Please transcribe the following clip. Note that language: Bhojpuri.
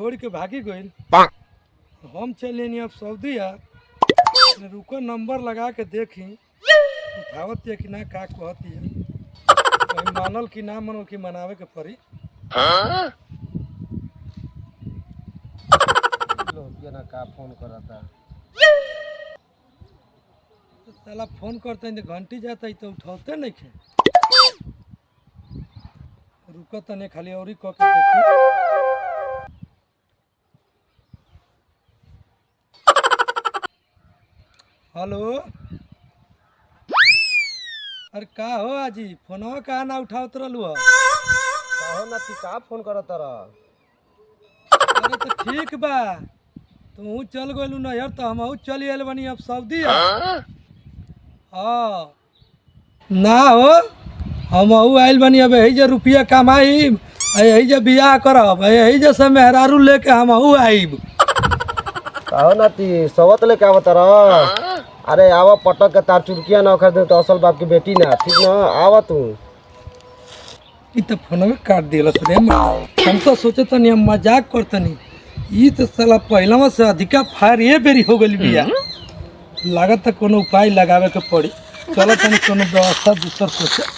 छोड़ के भागी गइल। हम चले अब सऊदीया। रुको, नंबर लगा के देखी उठावत है कि ना, का कहती है, कहीं मानल कि ना मानल, कि मनावे के पड़ी। लोग ना का फोन करता? तो साला फोन करते हैं, घंटी जाता है तो उठाते नहीं खे। रुको तने खाली और ही कह के देखी। हेलो, अरे का हो आजी, फोनवा का ना उठावत रहलू हो? काहो नाती, का फोन करता रह? अरे तो ठीक बा, तू चल गइलू नैहर तो हमहू चल आयल बनी अब सऊदी। हाँ ना हो, हमहू आयल बनी अब, यही जे रुपया कमाईब आ यही जे बियाह करब आ यही जे से मेहरारू लेके हमहू आइब। काहो नाती, सवत लेके आवत रह? अरे आवा, पटक के तार चुरकिया ना उखड़ दे तो असल बाप की बेटी ना, ठीक ना? आवा तू। ई तो फोनवे काट दिलस रे माँ। हम तो सोचे तनी हम मजाक करतनी, ई तो साला पहिलवा से अधिका फायर ये बेरी हो गइल बिया। लागत त कोनो उपाय लगावे के पड़ी। चलो तनी कोनो व्यवस्था दूसर सोचे।